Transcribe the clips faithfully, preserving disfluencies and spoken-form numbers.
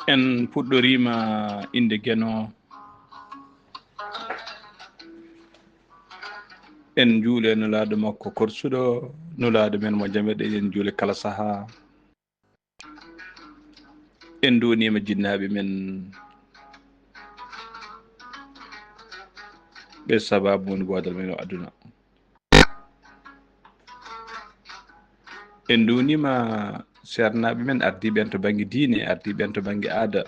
En puɗɗoriima innde Geno. En njuule nulaaɗo makko korsuɗo, nulaaɗo men mo jamirɗe, en njuule kala sahaa. En nduwaniima jinnaaɓe men, ɓe sabaabu woni goodal men o aduna. En nduwaniima seernaaɓe men, ardiiɓe en to bannge diine, ardiiɓe en to bannge aada.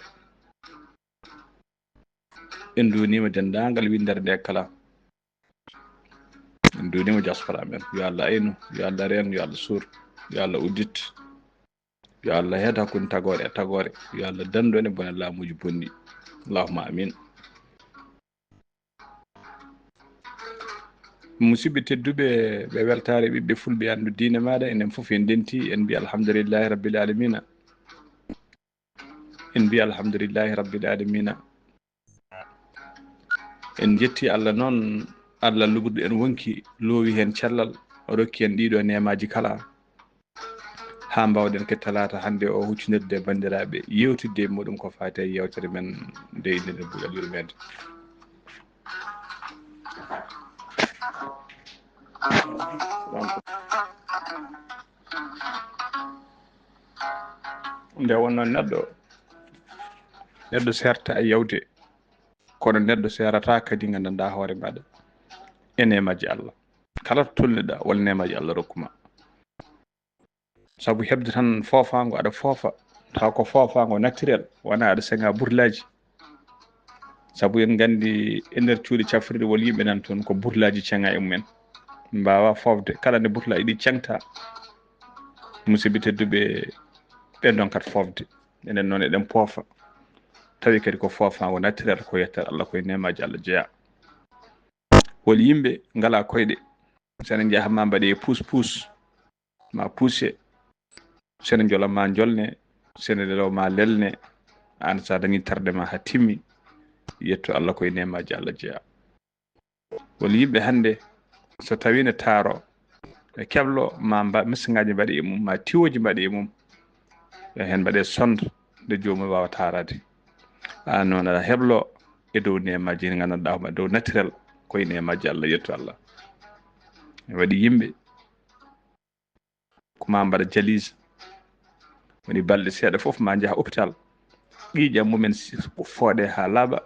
En nduwaniima denndaangal winndere nde kala. En nduwaniima diaspora men. Yo Allah aynu, yo Allah reen, yo Allah suur, yo Allah uddit. Yo Allah heed hakkunde tagoore e tagoore. Yo Allah danndu en e bone laamuuji bonɗi. Allahumma amin. Musidɓe tedduɓe, ɓe weltaare ɓiɓɓe fulɓe anndu diine maaɗa, enen fof en ndenti, en mbiya alhamdulillahi rabbil alamina. En mbiya alhamdulillahi rabbil alamina. En njetti Allah noon, Allah luɓuɗo en wonki, loowi heen cellal, o rokki en ɗiɗo neemaaji kala. Haa mbaawɗen ke talaata hannde o huccinirde e banndiraaɓe, yeewtidde e muɗum ko faati e yeewtere men nde innde nde buuɗal yurmeende. Nde wonno neɗɗo, neɗɗo seerta e yawde, kono neɗɗo seerata kadi nganndanɗaa hoore maaɗa e neemaaji Allah. Kala to tolniɗaa, won neemaaji Allah rokkuma. Sabu heɓde tan foofaango, aɗa foofa, taw ko foofaango naturel, wonaa aɗa seŋa burlaaji. Sabu en nganndi e nder cuuɗi cafrirɗi won yimɓe nan toon ko burlaaji ceŋa e mumen. Mbaawa foofde, kala nde burlaaji ɗi ceŋta, musidɓe tedduɓe, ɓe ndonkat foofde. Enen noon eɗen poofa. Tawi kadi ko foofaango naturel, ko yettere Allah, ko e neemaaji Allah jeyaa. Won yimɓe ngalaa koyɗe. So ene njaha ma mbaɗe puus puus, ma puuse. So ene njola ma njolne, so ene lelo ma lelne. Aan so a dañi terɗe ma haa timmi, yettu Allah, ko e neemaaji Allah jeyaa. Won yimɓe hannde, so tawii ne taaro, ɓe keblo ma mba-, masiŋaaji mbaɗe e mum, ma tiwooji mbaɗe e mum, ɓe heen mbaɗe sond nde joomum waawa taaraade. Aan noon aɗa heblo e dow neemaaji ɗi nganndanɗaa hoore ma dow naturel, ko e neemaaji Allah, yettu Allah. Ne waɗi yimɓe ko ma mbaɗa dialyse. Woni balɗe seeɗa fof ma njaha hôpital. Ƴiiƴam mumen si-, fooɗe haa laaɓa,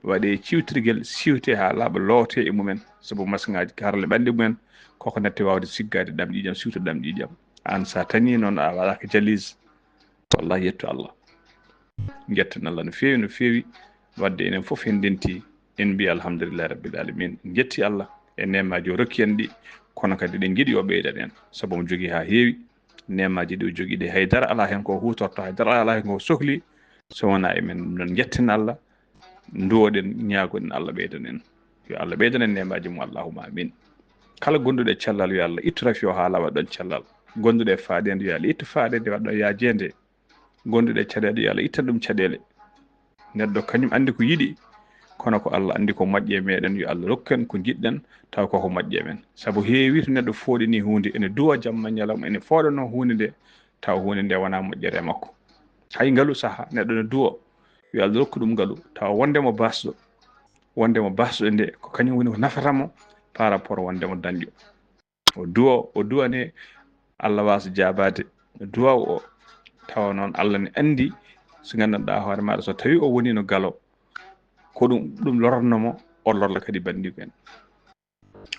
waɗe ciwtirgel, siwte haa laaɓa, loote e mumen. Sabu masiŋaaji harle ɓanndi mumen, koko natti waawde siggaade ɗam ƴiiƴam, siwtude ɗam ƴiiƴam. Aan so a tañii noon a waɗaaka dialyse, wallahi yettu Allah. Njetten Allah no feewi, no feewi. Wadde enen fof en ndenti, en mbiya alhamdulillahi rabbil alamin. En njetti Allah e neemaaji o rokki en ɗi, kono kadi eɗen njiɗi o ɓeydan en, sabu omo jogii haa heewi. Neemaaji ɗi o jogii ɗi, hay dara alaa heen ko huutorto, hay dara alaa heen ko sohli, so wonaa e men. Ɗum noon njetten Allah, nduwoɗen, ñaagoɗen Allah ɓeydan en. Yo Allah ɓeydan en neemaaji mum, allahumma amin. Kala gonduɗo e cellal, yo Allah ittu rafi o haa lawa ɗon cellal. Gonduɗo e faaɗeende, yo Allah ittu faaɗeende, waɗ ɗon yaajeende. Gonduɗo e caɗeele, yo Allah ittan ɗum caɗeele. Neɗɗo kañum anndi ko yiɗi, kono ko Allah anndi ko moƴƴi e meɗen. Yo Allah rokku en ko njiɗɗen, taw koko moƴƴi e men. Sabu heewi to neɗɗo fooɗini huunde, ene duwa jamma ñalawma, ene fooɗano huunde nde, taw huunde nde wonaa moƴƴere e makko. Hay ngalu saha, neɗɗo ne duwa, yo Allah rokku ɗum ngalu, taw wonde mo basɗo, wonde mo basɗo nde, ko kañum woni ko nafata mo par rapport wonde mo dañɗo. O duwa, o duwane Allah waasa jaabaade duwaaw o. Tawa noon Allah ne anndi so nganndanɗaa hoore maaɗa, so tawii o woniino galo, ko ɗum, ɗum lorno mo, o lorla kadi banndiiko en.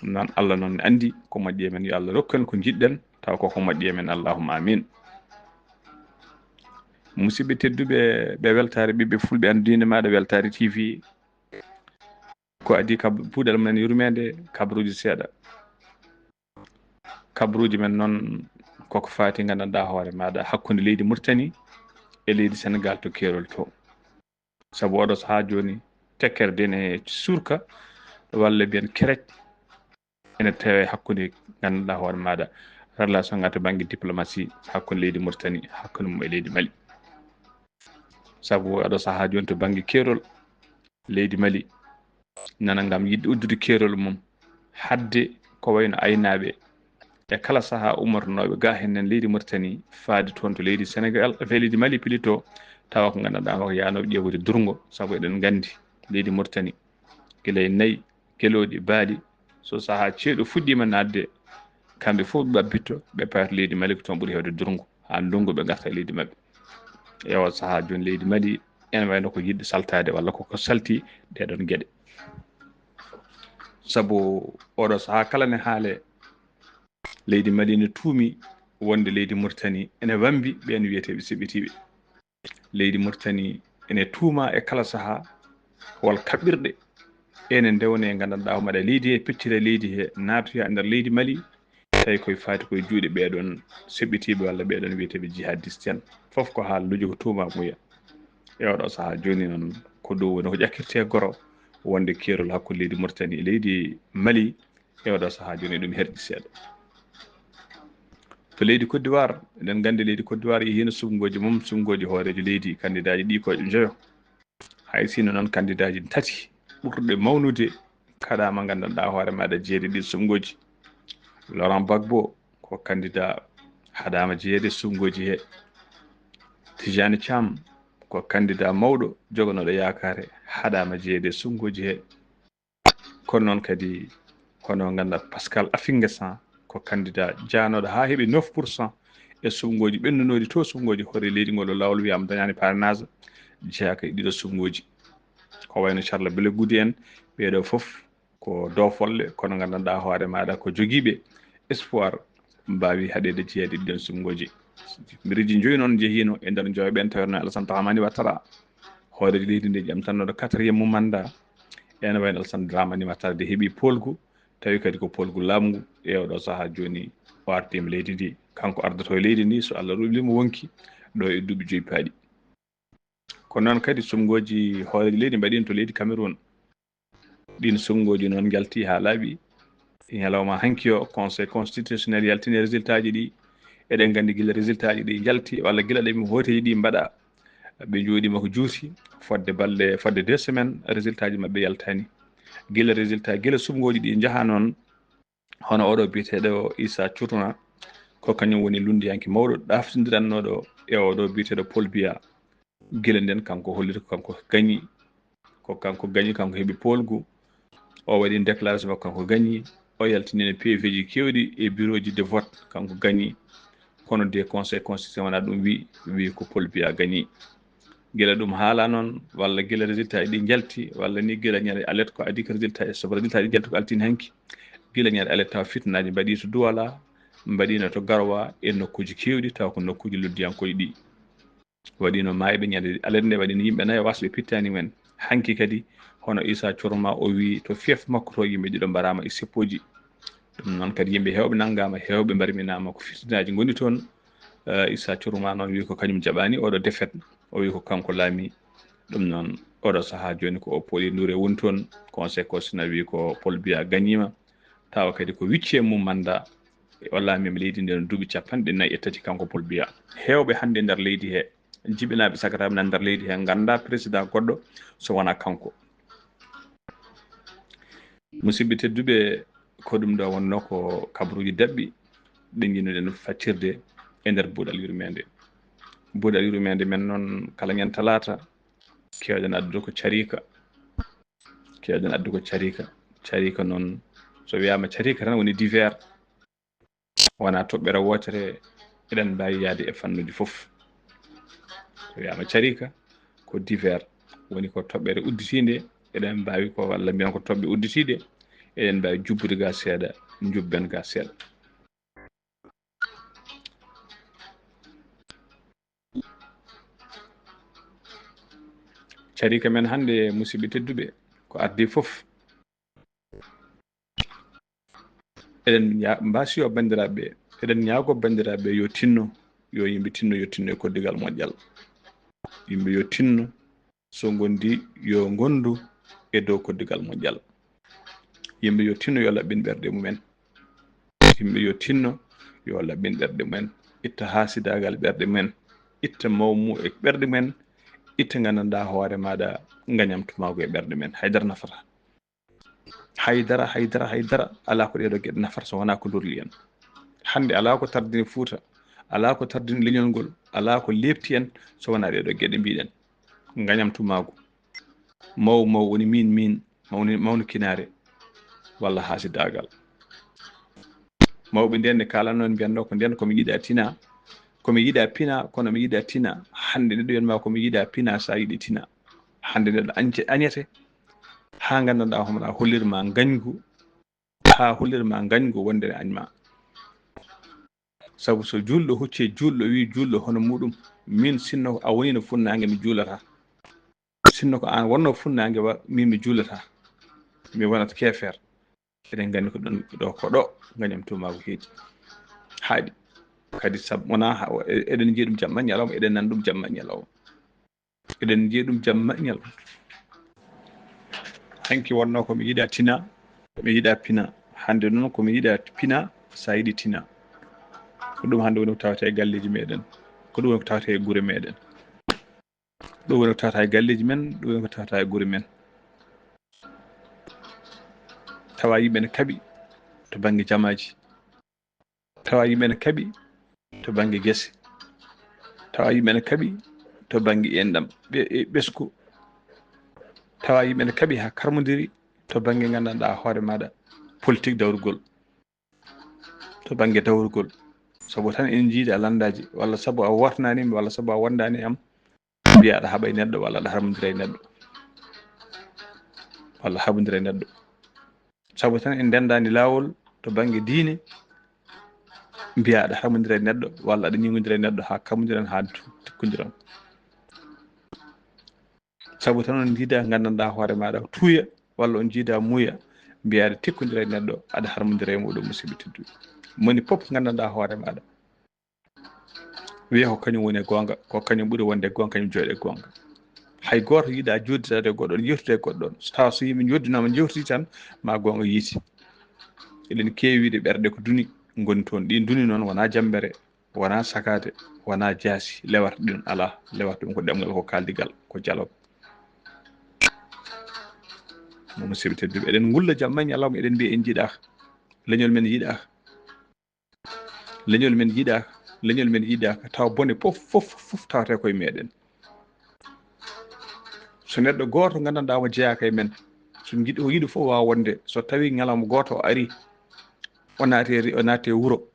Ɗum noon Allah noon ne anndi ko moƴƴi e men, yo Allah rokku en ko njiɗɗen, tawa koko moƴƴi e men, allahumma amin. Musidɓe tedduɓe, ɓe weltaare ɓiɓɓe fulɓe anndu diine maaɗa, Weltaare T V, ko adii kab-, puɗal men yurmeende, kabruuji seeɗa. Kabruuji men noon koko faati nganndanɗaa hoore maaɗa hakkunde leydi Mauritanie e leydi Senegal to keerol to. Sabu oɗo sahaa jooni tekkere nde ne surka walla mbiyen kerec ene tawe hakkunde nganndanɗaa hoore maaɗa relation ngaa to bannge diplomatie hakkunde leydi Mauritanie, hakkunde mum e leydi Mali. Sabu oɗo sahaa jooni to bannge keerol leydi Mali nana ngam yiɗde uddude keerol mum, hadde ko wayno aynaaɓe, e kala sahaa ummotonooɓe gaa heen nen leydi Mauritanie faade toon to leydi Sénégal, e leydi Mali plutôt, tawa ko nganndanɗaa ko yaanooɓe ƴeewde durngo, sabu eɗen nganndi leydi Mauritanie gila e nayi, gelooɗi, baali, so sahaa ceeɗu fuɗɗiima naatde, kamɓe fof ɓe ɓabbitto, ɓe payta leydi Mali, ko toon ɓuri heewde durngo, haa ndunngu ɓe ngarta e leydi maɓɓe. E oo sahaa jooni leydi Mali ene wayno ko yiɗde saltaade walla ko ko salti ɗee ɗoon geɗe. Sabu ooɗoo sahaa kala ne haalee, leydi Mali ne tuumi wonde leydi Mauritanie ene wambi ɓeen wiyeteeɓe seɓɓitiiɓe. Leydi Mauritanie ene tuuma e kala sahaa wal kaɓɓirɗe ene ndewne e nganndanɗaa homaɗa leydi he, peccira leydi he, naatoya e nder leydi Mali, tawi koye faati koye juuɗe ɓee ɗoon seɓɓitiiɓe walla ɓee ɗoon wiyeteeɓe jihadiste en. Fof ko haalluuji ko tuumaamuya. E ooɗoo sahaa jooni noon ko ɗum woni ko ƴakkirtee goro wonde keerol hakkunde leydi Mauritanie e leydi Mali e ooɗoo sahaa jooni ɗum herƴi seeɗa. To leydi Côte d'Ivoire, eɗen nganndi leydi Côte d'Ivoire yehiino suɓngooji mum, suɓngooji hooreejo leydi, kandidaaji ɗi ko njoyo. Hay sinno noon kandidaaji tati ɓurɗe mawnude kaɗaama nganndanɗaa hoore maaɗa jeyeede ɗin suɓngooji. Laurent Gbagbo ko kandidaa haɗaama jeyeede suɓngooji he. Tijani Thiam ko kandidaa mawɗo joganooɗo yaakaare haɗaama jeyeede suɓngooji he. Kono noon kadi hono ngannduɗaa Pascal Affi-N'Guessan ko kandidaa jaanooɗo haa heɓi neuf pour cent e suɓngooji ɓennunooɗi to suɓngooji hoore leydi ngol o laawol wiyaama dañaani parrainage jeyaaka e ɗiɗo suɓngooji. Ko wayno Charles Blé Goudy en, ɓeeɗo fof ko doofolle, kono nganndanɗaa hoore maaɗa ko jogiiɓe espoir mbaawi haɗeede jeyeede ɗiɗon suɓngooji. Mbireeji njoyi noon njehiino e nder njoyo ɓeen, tawi no Alassane Dramane Ouattara, hooreejo leydi ndi ƴamtannooɗo quatrième mo mandat, ene wayno Alassane Dramane Ouattara de heɓi poolgu, tawi kadi ko poolgu laaɓngu e oɗo sahaa jooni o artiima leydi ndi. Kanko ardoto e leydi ndi, so Allah ruɓli mo wonki ɗo e duuɓi joyi paaɗi. Kono noon kadi suɓngooji hooreejo leydi mbaɗiino to leydi Cameroun. Ɗiin suɓngooji noon njalti haa laaɓi. E ñalawma hanki o, Conseil constitutionnel yaltini résultat ji ɗi. Eɗen nganndi gila résultat ji ɗi njalti, walla gila ɗe mi hooteeji ɗi mbaɗa, ɓe njooɗiima ko juuti, fodde balɗe, fodde deux semaines, résultat ji maɓɓe yaltaani. Gila résultat, gila suɓngooji ɗi njaha noon, hono oɗo biyeteeɗo Issa Touré, ko kañum woni lunndiyanke mawɗo ɗaaftindirannooɗo e oɗo biyeteeɗo Paul Biya. Gila nden kanko holliti ko kanko gañi, ko kanko gañi, kanko heɓi poolgu. O waɗi déclaration makko kanko gañi, o yaltinino P V ji keewɗi e bureau ji de vote kanko gañi. Kono de Conseil constitutionnel wonaa ɗum wi, wi ko Paul Biya gañi. Gila ɗum haala noon, walla gila résultat ɗi njalti, walla ni gila ñande alet ko adii ko résultat e sobo résultat ɗi njalti ko altine hanki. Gila ñande alet tawa fitnaaji mbaɗi to Douala, mbaɗiino to Garoua e nokkuuji keewɗi, tawa ko nokkuuji loddiyankooji ɗi. Waɗiino maayɓe ñande alet nde, waɗiino yimɓe nayo wasɓe pittaani mumen. Hanki kadi, hono Issa Touré o wi to fief makko to yimɓe ɗiɗo mbaraama e seppooji. Ɗum noon kadi yimɓe heewɓe nanngaama, heewɓe mbarminaama ko fitinaaji ngoni toon. Eh, Issa Touré noon wi ko kañum jaɓaani oɗo défaite. O wi ko kanko laami. Ɗum noon oɗo sahaa jooni ko o Paul Ndour woni toon. Conseil constitutionnel wi ko Paul Biya gañiima. Tawa kadi ko huitième mum mandat. O laamiima leydi ndi no duuɓi capanɗe nayi e tati kanko Paul Biya. Heewɓe hannde nder leydi he, jibinaaɓe sagataaɓe nan nder leydi he, nganndaa président goɗɗo so wonaa kanko. Musidɓe tedduɓe, ko ɗum ɗo wonnoo ko kabaruuji daɓɓi ɗi njiɗnoɗen faccirde e nder buuɗal yurmeende. Buuɗal yurmeende men noon kala ñande talaata keewɗen addude ko carika. Keewɗen addude ko carika. Carika noon, so wiyaama carika tan woni divers. Wonaa toɓɓere wootere, eɗen mbaawi yahde e fannuuji fof. So wiyaama carika, ko divers, woni ko toɓɓere udditiinde, eɗen mbaawi ko, walla mbiyen ko toɓɓe udditiiɗe, eɗen mbaawi jubbude ga seeɗa, njubben ga seeɗa. Carika men hannde, musidɓe tedduɓe, ko addi fof, eɗen ña-, mbasiyo banndiraaɓe, eɗen ñaago banndiraaɓe yo tinno, yo yimɓe tinno, yo tinno e koddigal moƴƴal. Yimɓe yo tinno, so ngondi, yo ngondu e dow koddigal moƴƴal. Yimɓe yo tinno, yo laɓɓin ɓerɗe mumen. Yimɓe yo tinno, yo laɓɓin ɓerɗe mumen. Itta haasidaagal ɓerɗe mumen. Itta mawmu e ɓerɗe mumen. Itta nganndanɗaa hoore maaɗa ngañam tumaagu e ɓerɗe mumen. Haydara nafata. Haydara, haydara, haydara, alaa ko ɗeeɗo geɗe nafata so wonaa ko lorli en. Hannde alaa ko tardini Fuuta, alaa ko tardini leñol ngol, alaa ko leepti en so wonaa ɗee ɗoo geɗe mbiɗen. Ngañam tumaagu. Maw maw woni miin miin, mawni mawni kinaare walla haasidaagal. Mawɓe ndeen ne kaalanoo en mbiyatnoo ko ndeen ko mi yiɗaa tina, ko mi yiɗaa pina, kono mi yiɗaa tina. Hannde neɗɗo wiyan ma ko mi yiɗaa pina, so a yiɗi tina. Hannde neɗɗo añce-, añete haa nganndanɗaa homo na hollirma ngañgu, haa hollirma ngañgu wonde ne añma. Sabu so juulɗo huccii juulɗo, wii juulɗo hono muɗum, min sinno a woniino funnaange mi juulataa. Sinno ko aan wonnoo funnaange wa, min mi juulataa. Mi wonat keefeer. Eɗen nganndi ko ɗon ɗo ko ɗo ngañam tumaagu heedi. Haaɗi. Kadi sabu wonaa ha, e-, eɗen njiya ɗum jamma ñalawma, eɗen nana ɗum jamma ñalawma. Eɗen njiya ɗum jamma ñalawma. Hanki wonnoo ko mi yiɗaa tina, mi yiɗaa pina. Hannde noon ko mi yiɗaa pina, so a yiɗi tina. Ko ɗum hannde woni ko tawata e galleeji meɗen. Ko ɗum woni ko tawata e gure meɗen. Ɗum woni ko tawata e galleeji men, ɗum woni ko tawata e gure men. Tawa yimɓe ne kaɓi to bannge jamaaji. Tawa yimɓe ne kaɓi to bannge gese. Tawa yimɓe ne kaɓi to bannge enɗam, ɓe-, e ɓesngu. Tawa yimɓe ne kaɓi haa karmondiri to bannge nganndanɗaa hoore maaɗa politique dawrugol. To bannge dawrugol. Sabu tan en njiida lanndaaji, walla sabu a wootanaani mi, walla sabu a wondaani e am, mbiya aɗa haɓa e neɗɗo, walla aɗa harmondira e neɗɗo, walla haɓondira e neɗɗo. Sabu tan en ndenndaani laawol to bannge diine, mbiya aɗa harmondira e neɗɗo, walla aɗa ñiŋondira e neɗɗo haa kammondiren, haa tu-, tikkondiren. Sabu tan on njiida nganndanɗaa hoore maaɗa tuuya, walla on njiida muuya, mbiya aɗa tikkondira e neɗɗo, aɗa harmondira e muɗum, musidɓe tedduɓe. Moni fof nganndanɗaa hoore maaɗa. Wiya ko kañum woni e goonga, ko kañum ɓuri wonde e goonga, kañum jooɗi e goonga. Hay gooto yiɗaa jooɗidaade e goɗɗo on, yewtude e goɗɗo on. So tawa so yimɓe njoddinaama, njewtii tan, ma goonga yiiti. Eɗen keewi wiide ɓerɗe ko duni ngoni toon. Ɗiin duni noon wonaa jammbere, wonaa sakaade, wonaa jaasi. Lewata ɗum alaa. Lewata ɗum ko ɗemngal, ko kaaldigal, ko dialogue. Mo musidɓe tedduɓe, eɗen ngulla jamma e ñalawma, eɗen mbiya en njiɗaaka. Leñol men yiɗaaka. Leñol men yiɗaaka. Leñol men yiɗaaka. Tawa bone fof, fof, fof tawata koye meɗen. So neɗɗo gooto nganndanɗaa mo jeyaaka e men, so jiɗi, o yiɗi fof waawa wonde, so tawii ñalawma gooto o ari, o naati e ri-, o naati e wuro.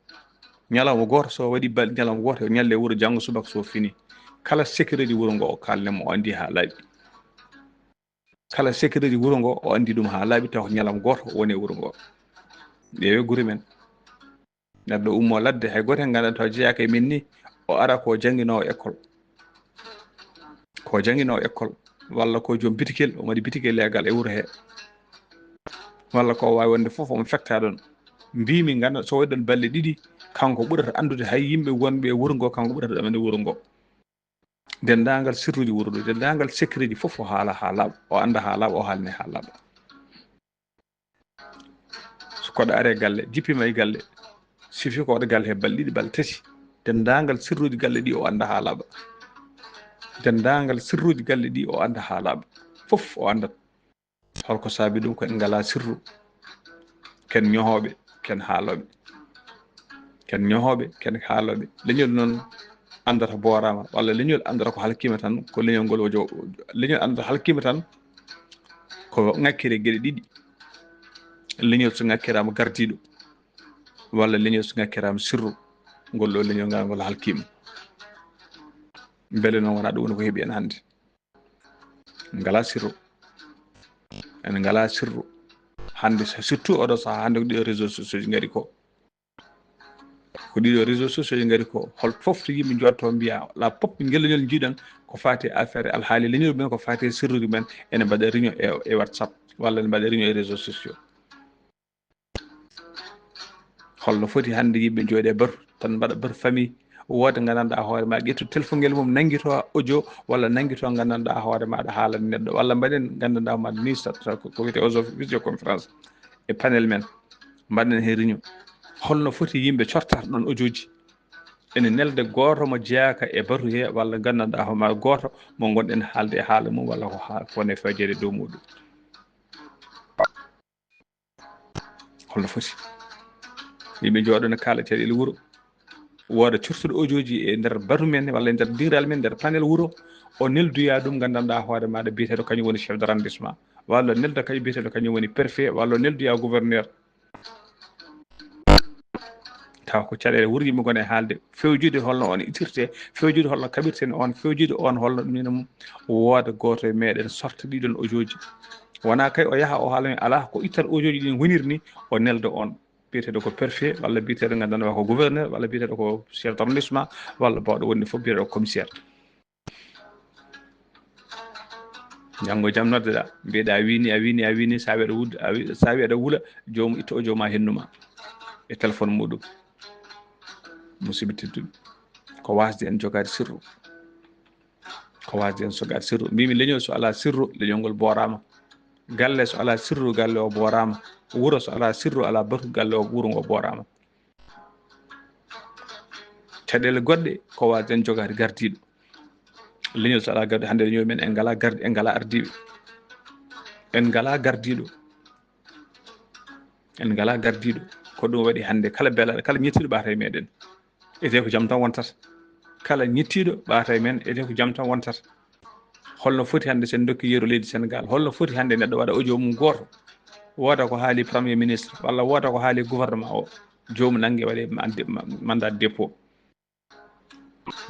Ñalawma gooto, so waɗi bal-, ñalawma gooto, o ñalle wuro, janngo subaka so fini. Kala secret ji wuro ngo o kaalne mo, o anndi haa laaɓi. Kala secret ji wuro ngo, o anndi ɗum haa laaɓi, tawa ko ñalawma gooto o woni e wuro ngo. Ƴeewe gure men. Neɗɗo ummo ladde, hay gooto heen nganndanɗaa tawa jeyaaka e min ni, o ara ko jannginoowo école. Ko jannginoowo école, walla ko joom bitikel, o mari bitikel leegal e wuro he. Walla ko waawi wonde fof, omo fekta ɗon. Mbiimi, ngannda, so waɗi ɗon balɗe ɗiɗi, kanko ɓurata anndude hay yimɓe wonɓe e wuro ngo, kanko ɓurata ɗaɓɓande wuro ngo. Denndaangal sirruuji wuro ɗo, denndaangal secret ji fof o haala haa laaɓa, o annda haa laaɓa, o haalne haa laaɓa. So koɗa are galle, jippiima e galle, sifi ko waɗa galle he balɗe ɗiɗi, balɗe tati, denndaangal sirruuji galle ɗi o annda haa laaɓa. Denndaangal sirruuji galle ɗi o annda haa laaɓa. Fof o anndat. Holko saabi ɗum? Ko en ngalaa sirru. Ken ñohooɓe, ken haalooɓe. Ken ñohooɓe, ken haalooɓe. Leñol noon anndata booraama, walla leñol anndata ko halkiima tan, ko leñol ngol o jo-, leñol anndata halkiima tan, ko ŋakkere geɗe ɗiɗi. Leñol so ŋakkiraama gardiiɗo, walla leñol so ŋakkiraama sirru, ngol ɗo leñol ngal ngol halkiima. Mbele noon wonaa ɗum woni ko heɓi en hannde? En ngalaa sirru. En ngalaa sirru. Hannde, surtout oɗo sahaa hannde ko ɗiɗo réseaux sociaux ji ngari ko. Ko ɗiɗo réseaux sociaux ji ngari ko. Hol fof to yimɓe njotto mbiya, la pop ngel leñol njiɗon ko faati e affaire alhaali leñol men, ko faati e sirruuji men, ene mbaɗa réunion e, e WhatsApp, walla ene mbaɗa réunion e réseaux sociaux. Holno foti hannde yimɓe njooɗi e batu tan mbaɗa batu famille, wooda nganndanɗaa hoore ma, ƴettu telefongel mum, nanngito audio, walla nanngito nganndanɗaa hoore maaɗa haalana neɗɗo, walla mbaɗen nganndanɗaa hoore maaɗa ni sa-, sa-, ko, ko wiyetee audio, visioconférence e panel men, mbaɗen heen réunion. Holno foti yimɓe cortata ɗon audioji? Ene nelde gooto mo jeyaaka e batu he, walla nganndanɗaa hoore ma gooto mo ngonɗen haalde e haala mum, walla ko ha-, ko woni e fewjere dow muɗum. Holno foti? Yimɓe njooɗo ne kaala caɗeele wuro. Wooda curtuɗo audioji e nder batu men walla e nder diral men, nder panel wuro, o neldoya ɗum, nganndanɗaa hoore maaɗa biyeteeɗo kañum woni chef d'arrondissement, walla nelda kañum biyeteeɗo kañum woni préfet, walla neldoya gouverneur. Taw ko caɗeele wuro yimɓe ngoni e haalde, fewjude holno on ittirte, fewjude holno kaɓirten on, fewjude on holno ɗum ene mum. Wooda gooto e meɗen sorta ɗiɗon audioji. Wona kay o yaha o haala men alaa ko ittat audioji ɗin woniri ni, o nelda on. Biyeteeɗo ko préfet, walla biyeteeɗo nganndanɗaa ko gouverneur, walla biyeteeɗo ko chef d'arrondissement, walla bawɗo wonde fof biyeteeɗo ko commissaire. Janngo e jam noddeɗaa, mbiyeɗaa a wini, a wini, a wini, sa wi aɗa wud-, a wi-, sa wi aɗa wula, joomum itto o jooma hennu ma e téléphone muɗum. Musidɓe tedduɓe, ko wasde en jogaade sirru. Ko wasde en jogaade sirru. Mbimi leñol so alaa sirru, leñol ngol booraama. Galle so alaa sirru, galle o booraama. Wuro so alaa sirru, alaa batu, galle o, wuro ngo booraama. Caɗeele goɗɗe ko wasde en jogaade gardiiɗo. Leñol so alaa gardiiɗo, hannde leñol men en ngalaa gardi-, en ngalaa ardiiɓe. En ngalaa gardiiɗo. En ngalaa gardiiɗo. Ko ɗum waɗi hannde kala belaɗo, kala ñettiiɗo ɓaata e meɗen. Ete ko jam tan wontata. Kala ñettiiɗo ɓaata e men, ete ko jam tan wontata. Holno foti hannde sen dokki yeru leydi Sénégal? Holno foti hannde neɗɗo waɗa audio mum gooto? Wooda ko haali premier ministre, walla wooda ko haali gouvernement o. Joomum nannge waɗe mande-, ma-, mandat de dépôt.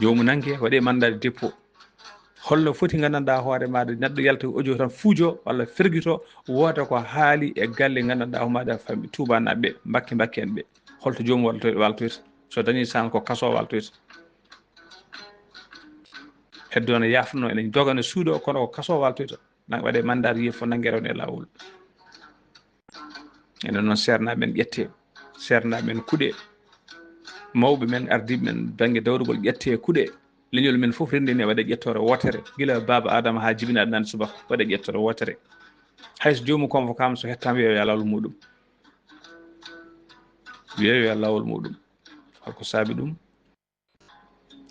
Joomum nannge waɗe mandat de dépôt. Holno foti nganndanɗaa hoore maaɗa neɗɗo yalta audio tan fuujo walla fergito, wooda ko haali e galle nganndanɗaa ko maaɗa fammi tuubanaaɓe ɓe, mbakke mbakke en ɓe. Holto joomum walto-, waltoyta? So dañi san ko kaso waltoyta. Heddo no yaafno ene doga no suuɗo kono ko kaso waltoyta. Nan waɗe mandat wiye fof nannge rewne e laawol. Enen noon seernaaɓe men ƴette, seernaaɓe men kuɗe, mawɓe men ardiiɓe men bannge dawrugol ƴette kuɗe. Leñol men fof renndini waɗe ƴettoore wootere, gila baaba Adama haa jibinaaɗo nan subaka waɗe ƴettoore wootere. Hay so joomum convoquaama so hettaama wiya yo laawol muɗum. Wiya yo laawol muɗum. Holko saabi ɗum?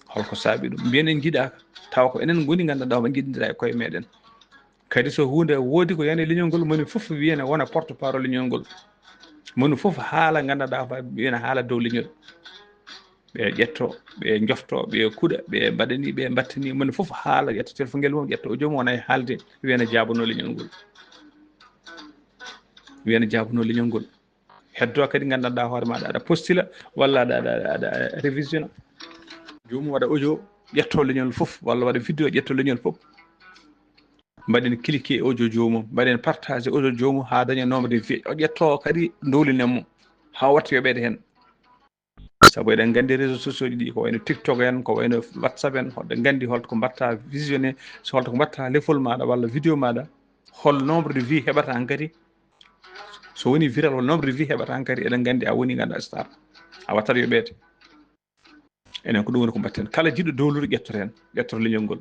Holko saabi ɗum? Mbiyen en njiɗaaka, tawa ko enen ngoni nganndanɗaa homo njiɗindira e koye meɗen. Kadi so huunde woodi ko yani leñol ngol, moni fof wiyene wona porte parole leñol ngol. Moni fof haala nganndanɗaa ko wiyene haala dow leñol. Ɓe ƴetto, ɓe njofto, ɓe kuɗa, ɓe mbaɗani, ɓe mbattani, moni fof haala ƴetta téléphone ngel mum, ƴetta audio mum, wona e haalde, wiyene jaabono leñol ngol. Wiyene jaabono leñol ngol. Heddo kadi nganndanɗaa hoore maaɗa aɗa postila walla aɗa, aɗa, aɗa, aɗa révisiona. Joomum waɗa audio, ƴetto leñol fof, walla waɗa vidéo, ƴetto leñol fof. Mbaɗen cliquer audio joomum, mbaɗen partager audio joomum haa daña nombre de vues. O ƴetto kadi ndowlinen mo haa watta yoɓeede heen. Sabu eɗen nganndi réseaux sociaux ji ɗi ko wayno TikTok en, ko wayno WhatsApp en, hoɗen nganndi holto ko mbatta visionné, so holto ko mbatta lefol maaɗa walla vidéo maaɗa, hol nombre de vues heɓata hankadi. So woni viral, hol nombre de vues heɓata hankadi, eɗen nganndi a woni ngannduɗaa star. A wattat yoɓeede. Enen ko ɗum woni ko mbatten. Kala jiɗɗo dowlude ƴettoto heen, ƴettoto leñol ngol.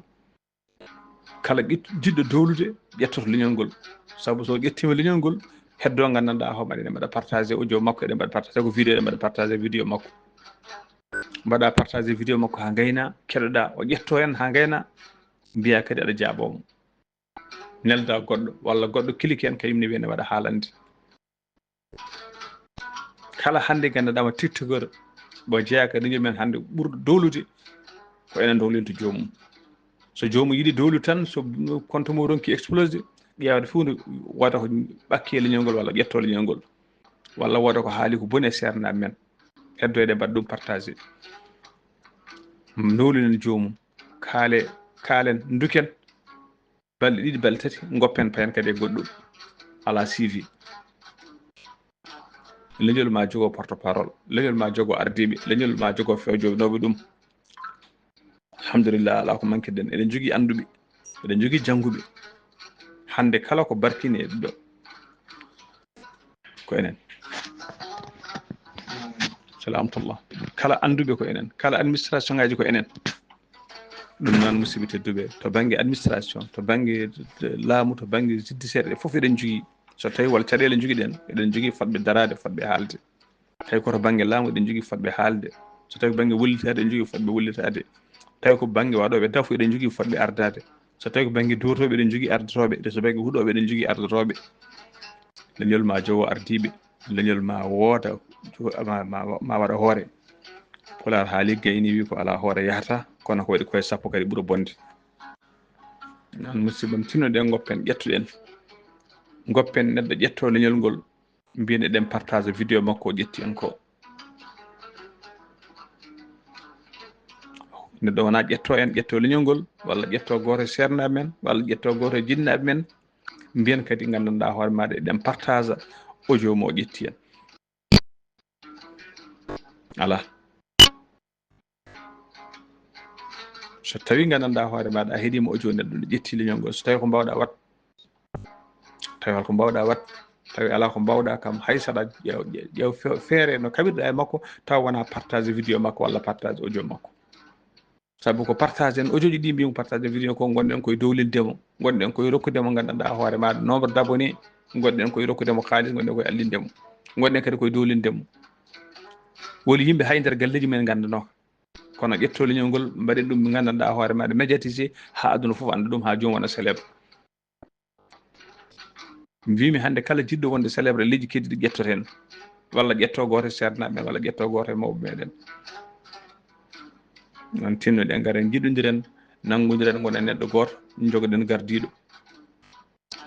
Kala ƴit-, jiɗɗo dowlude ƴettoto leñol ngol. Sabu so ƴettiima leñol ngol, heddo nganndanɗaa homo eɗen mbaɗa partagé audio makko, eɗen mbaɗa partagé ko vidéo, eɗen mbaɗa partagé vidéo makko. Mbaɗa partagé vidéo makko haa ngayna, keɗoɗaa, o ƴetto heen haa ngayna, mbiya kadi aɗa jaaboo mo. Nelda goɗɗo, walla goɗɗo clique heen, kañum ne wiya ne waɗa haalande. Kala hannde nganndanɗaa ma tiktokeur, mo jeyaa ka leñol men hannde ɓurɗo dowlude, ko enen dowlinta joomum. So joomum yiɗi dowlude tan, so compte mum ronki explosé, ƴeewata fof nde wooda ko ɓakki e leñol ngol walla ƴetto leñol ngol. Walla wooda ko haali ko boni e seernaaɓe men. Heddo eɗen mbaɗa ɗum partagé. Dowlinen joomum. Kaale, kaalen, nduken. Balɗe ɗiɗi, balɗe tati, ngoppen payen kadi e goɗɗum. Alaa suivi. Leñol ma jogo porte parole. Leñol ma jogo ardiiɓe. Leñol ma jogo fewjooɓe ɗum. Alhamdulillah, alaa ko mankiɗen. Eɗen njogii annduɓe. Eɗen njogii jannguɓe. Hannde kala ko barkini e ɗo. Ko enen. Salamatullah. Kala annduɓe ko enen. Kala administration ngaji ko enen. Ɗum noon, musidɓe tedduɓe, to bannge administration, to bannge laamu, to bannge judiciaire, ɗe fof eɗen njogii. So tawii won caɗeele njogiɗen, eɗen njogii fotɓe daraade, fotɓe haalde. Tawi ko to bannge laamu, eɗen njogii fotɓe haalde. So tawii ko bannge wullitaade, eɗen njogii fotɓe wullitaade. Tawi ko bannge waɗooɓe dafu, eɗen njogii fotɓe ardaade. So tawii ko bannge duwotooɓe, eɗen njogii ardotooɓe. So bannge huɗooɓe, eɗen njogii ardotooɓe. Leñol ma jogo ardiiɓe. Leñol ma wooda ma, ma, ma waɗa hoore. Pulaar haali gayni wi ko alaa hoore yahata, kono ko waɗi koye sappo kadi ɓura bonde. Noon musiɓɓam, tinnoɗen, ngoppen, ƴettuɗen. Ngoppen neɗɗo ƴetto leñol ngol, mbiyen eɗen partage vidéo makko o ƴetti en ko. Neɗɗo wona ƴetto en, ƴetto leñol ngol, walla ƴetto gooto e seernaaɓe men, walla ƴetto gooto e jinnaaɓe men, mbiyen kadi nganndanɗaa hoore maaɗa eɗen partage audio mo o ƴetti en. Alaa. So tawi nganndanɗaa hoore maaɗa a heɗiima audio neɗɗo ne ƴetti leñol ngol, so tawi ko mbaawɗaa waɗ, tawi hol ko mbaawɗaa waɗ, tawi alaa ko mbaawɗaa kam, hay saɗa ƴeew, ƴeew, ƴeew fe-, feere no kaɓirɗaa e makko, tawa wonaa partage vidéo makko walla partage audio makko. Sabu ko partage en audio ji ɗi mbiymi partage en vidéo ko ngonɗen koye dowlinde mo, ngonɗen koye rokkude mo nganndanɗaa hoore maaɗa nombre d'abonnés, ngonɗen koye rokkude mo kaalis, ngonɗen koye allinde mo, ngonɗen kadi koye dowlinde mo. Woni yimɓe hay nder galleeji men nganndanooka. Kono ƴetto leñol ngol, mbaɗen ɗum nganndanɗaa hoore maaɗa médiatisé haa aduna fof annda ɗum, haa joom wona célèbre. Mbimi hannde kala jiɗɗo wonde célèbre, leƴƴi keddiɗi ƴettoten, walla ƴetto gooto e seernaaɓe men, walla ƴetto gooto e mawɓe meɗen. Noon tinnoɗen, ngaren, njiɗodiren, nanngondiren, ngonen neɗɗo gooto, njogoɗen gardiiɗo.